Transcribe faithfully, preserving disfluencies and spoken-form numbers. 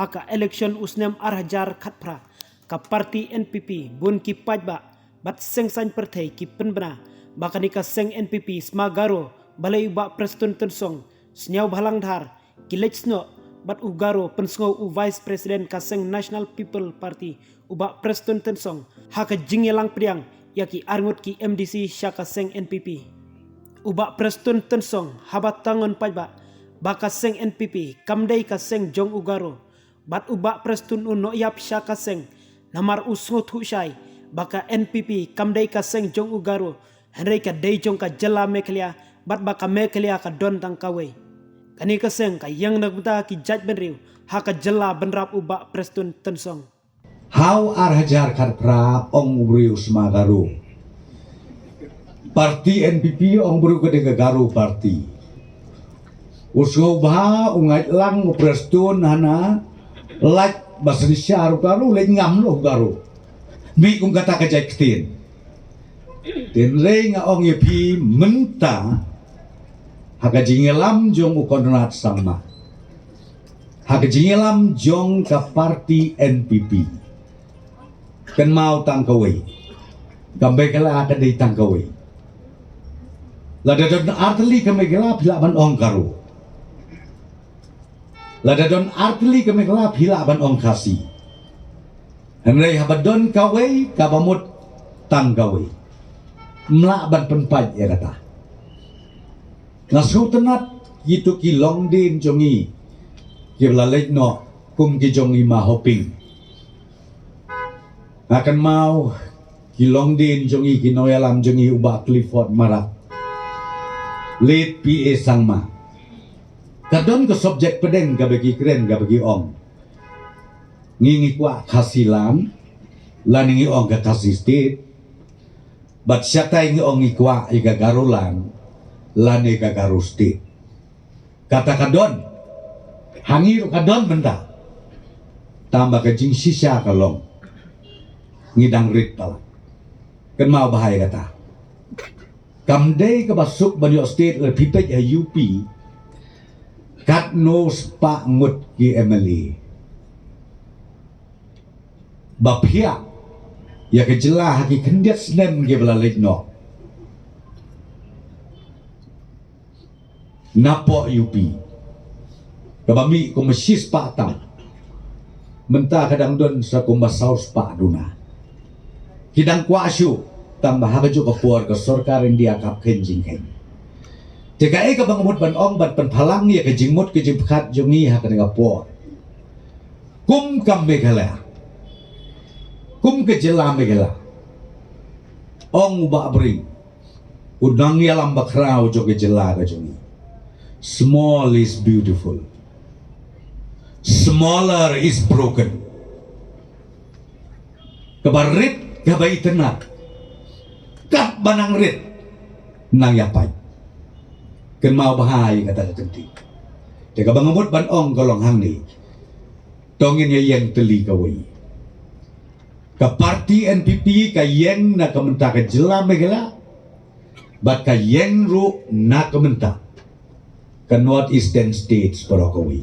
Ha ka election u snem ar hajar khatphra, ka party N P P, bun ki paidbah bad seng saiñ pyrthei ki pynbna ba kane ka seng N P P Sma Garo, balei u Bah Prestone Tynsong, Sniawbhalang Dhar, ki leit snoh bad u Garo, pynsngew u Vice President ka seng National People Party, u Bah Prestone Tynsong, ha ka jingïalang pdiang ïa ki arngut ki M D C sha ka seng N P P. U Bah Prestone Tynsong haba tang un paidbah ba ka seng N P P kam dei ka seng jong u Garo, bad u Bah Prestone u noh ïap sha ka seng, namar u sngewthuh shai ba ka N P P kam dei ka seng jong u Garo, hynrei ka dei jong ka jylla Meghalaya, bad ba ka Meghalaya ka don tang kawei. Kane ka seng ka ïeng na ka bynta ki jaitbynriew ha ka jylla, bynrap u Bah Prestone Tynsong. Ha u ar hajar khatphra, ong u briew Sma Garo. Party N P P, ong u briew, ka dei ka Garo party. U sngewbha, u ngeit lang u Prestone hana, lait ba synshar u Garo, leit ngam noh u Garo. Mih kum kata ka jait ktien. Hynrei nga ong ïa phi mynta, ha ka jingïalam jong u Conrad Sangma, ha ka jingïalam jong ka party N P P, kynmaw tang kawei. Ka Meghalaya ka dei tang kawei. Lada don artylli ka Meghalaya, phi lah ban ong Garo. Lada don artylli ka Meghalaya, phi lah ban ong Khasi. Hynrei haba don kawei, kaba mut tang kawei. Ym lah ban pynpait ïa kata. Nga sngewtynnat kito ki longdien jong ngi kiba la leit noh, kum ki jong i Ma Hoping. Nga kynmaw ki longdien jong ngi, ki nongïalam jong ngi, u Bah Clifford Marak, late P A Sangma. Ka don ka subject pdeng kaba ki kren, kaba ki ong, ngi, ngi kwah Khasi land, lane ngi ong ka Khasi State. Bad shatai ngi ong ngi kwah ïa ka Garo land, lane ka Garo State. Kata ka don. Ha ngi ruh ka don mynta. Tangba ka jingshisha ka long, ngi dang rit palat. Kynmaw bha ïa kata. Kam dei kaba suk ban ïoh state. Lada phi peit ha U P, katno spah ngut ki M L A ba phiah ïa ka jylla ha ki khyndiat snem kiba la leit noh. Napoh U P, kaba mih kumba shispah tam, mynta ka dang don sa kumba saw spah duna. Ki dang kwah shuh, tangba ha kajuh ka por ka sorkar India ka kheiñ jingkheiñ. Te kaei kaba nga mut ban ong, ban pynphalang ïa ka jingmut ka jingpyrkhat jong ngi ha kane ka por, kum ka Meghalaya, kum ka jylla Meghalaya. Ong u Bah Bring, u nongïalam bakhraw jong ka jylla ka jong ngi, "Small is beautiful, smaller is broken." Kaba rit, kaba itynnad, katba nang rit, nang ïapait. Kynmaw bha ïa kata ka kyntien. Te kaba nga mut ban ong ka long hangne, to ngin ïa ïeng tylli kawei. Ka party N P P ka ïeng na ka bynta ka jylla Meghalaya, bad ka ïeng ruh na ka bynta ka North Eastern States baroh kawei.